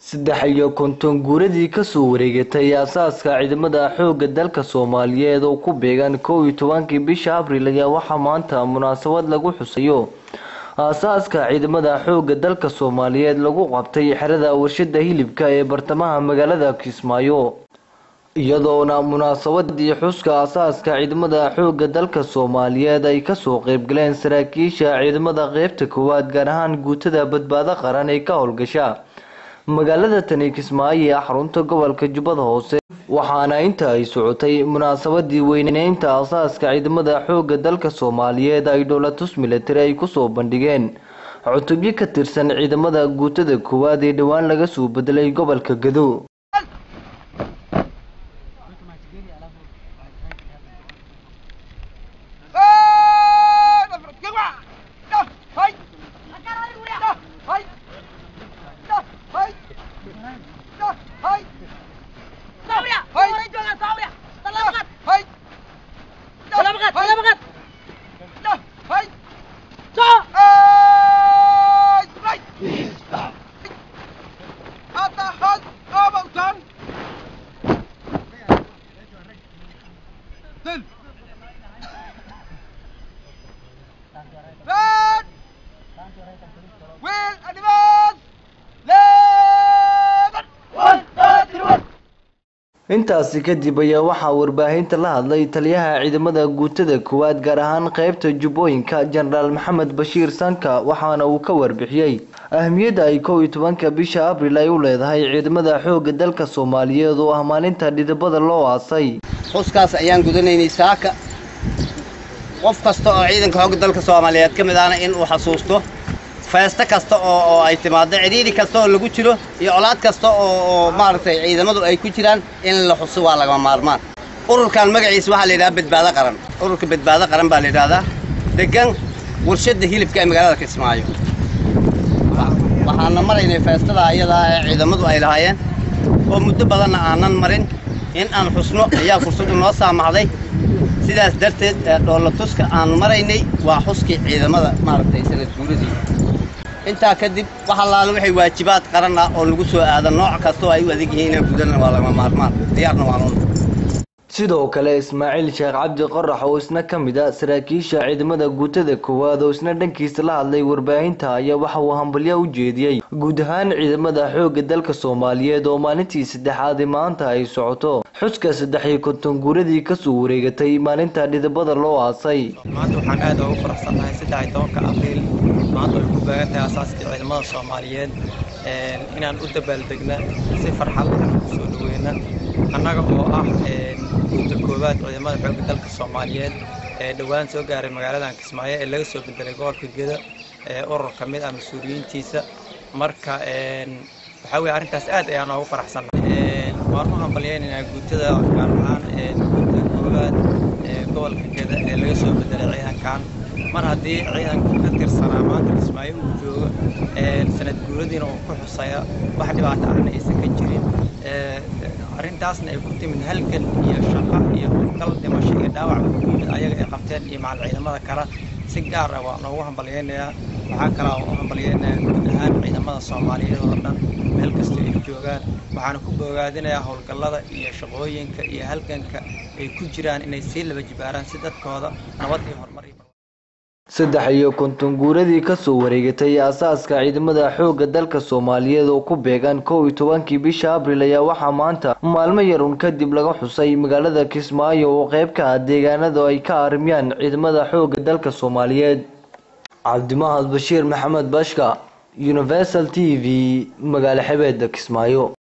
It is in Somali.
53 guuradii kasoo wareegatay aasaaska ciidamada xoogga dalka Soomaaliyeed oo ku beegan 11-kii bisha Abriil ayaa waxaa maanta munaasabad lagu xusayo aasaaska ciidamada xoogga dalka Soomaaliyeed lagu qabtay xerada warshada hilibka ee bartamaha magaalada Kismaayo, iyadoona munaasabadii xuska aasaaska ciidamada xoogga dalka Soomaaliyeed ay kasoo qayb galeen saraakiisha ciidamada qeybta koowaad, gaar ahaan guutada badbaado qaran ee ka howlgasha magaalada tani Kismaayo ee xarunta gobolka Jubbada Hoose. Waxaana inta ay socotay munaasabadii weyneynta aasaaska ciidamada xoogga dalka Soomaaliyeed ay dhoolatus militari ay kusoo bandhigeen cutubyo ka tirsan ciidamada guutada koowaad ee dhowaan laga soo bedelay gobolka Gedo. Intaasi kadib ayaa waxaa warbaahinta la hadlay taliyaha ciidamada guutada koowaad, gaar ahaan qeybta Jubbooyinka, Jenaraal Maxamed Bashiir Sanka, waxaana uu ka warbixiyey ahmiyadda ay 11-ka bisha Abriil ay u leedahay ciidamada xoogga dalka Soomaaliyeed oo ah maalinta dhidibada loo aasay. Xuskaas ayaan gudanaynay saaka. Qof kasta oo ciidanka xoogga dalka Soomaaliyeed ka mid ahna in uu xasuusto feesto kasta oo ay timaado, cidhiidhi kasta oo lagu jiro iyo colaad kasta oo maaragtay ciidamadu ay ku jiraan, in la xuso waa lagama maarmaan. Ururkan magaciisa waxaa la yidhaha Badbaado Qaran. Ururka Badbaado Qaran baa la yidhahdaa, degan warshadda hilibka ee magaalada Kismaayo. Waxaana maraynay feestada ayadaa ee ciidamadu ay lahaayeen oo muddo badanna aanan marin. In aan xusno ayaa fursad inoo saamaxday. Sidaas darteed dhoolatuska aan maraynay waa xuskii ciidamada maaragtay sanad guuradii. Intaa kadib wax allaale waxay waajibaad qaran ah oo lagu soo aada nooc kasta oo ay u adeeg yihiin inaan gudanna waa lagama maarmaan, diyaarna waan u. Sidoo kale Ismaaciil Sheekh Cabdi Qorax oo isna ka mid ah saraakiisha ciidamada guutada koowaad oo isna dhankiisa la hadlay warbaahinta ayaa waxa uu hambalyo u jeediyey guud ahaan ciidamada xoogga dalka Soomaaliyeed oo maalintii saddexaad ee maanta ay socoto xuska 53 guuradii kasoo wareegatay maalinta dhidibada loo aasay. Maanta waxaan aad ugu faraxsanahay 13-ka Abriil, maanta ay ku beegan tahay aasaaskii ciidamada Soomaaliyeed, inaan u dabaaldegna si farxad leh u soo dhaweyna annaga oo ah guuta koowaad ciidamada xoogga dalka Soomaaliyeed ee dhowaan soo gaaray magaaladan Kismaayo ee laga soo bedelay gobolka Gedo, ee urur ka mid ah mas-uuliyiintiisa. Marka waxaa weeye arrintaas aad ayaan oogu faraxsanahay. Waan u hambalyaynaynaa guutada, gaar ahaan guuta koowaad ee gobolka Gedo ee laga soo bedelay ciidankan. Mar haddii ciidanku ka tirsanaa maanta Kismaayo uu joogo, sanad guuradiina uu ku xusaya, wax dhibaato ahna aysan ka jirin, arrintaasna ay ku timid halgan iyo shaqo iyo howlgal dhimasho iyo dhaawac ku yimid ayaga ay qabteen iyo macal ciidamada kale, si gaar ah waan noogu hambalyaynayaa. Waxaa kaloo u hambalyaynayaa guud ahaan ciidamada Soomaaliyeed oo dhan meel kasta ay joogaan. Waxaana ku bogaadinayaa howlgallada iyo shaqooyinka iyo halganka ay ku jiraan inay sii laba jibaaraan si dadkooda nabad iyo horumar iyo 53 guuradii kasoo wareegatay aasaaska ciidamada xoogga dalka Soomaaliyeed oo ku beegan 11-kii bisha Abriil ayaa waxaa maanta maalmo yarun kadib laga xusay magaalada Kismaayo oo qeyb ka ah deegaanada ay ka armiyaan ciidamada xoogga dalka Soomaaliyeed. Cabdimahad Bashiir Maxamed Bashka, Universal TV, magaalo xebeeda Kismaayo.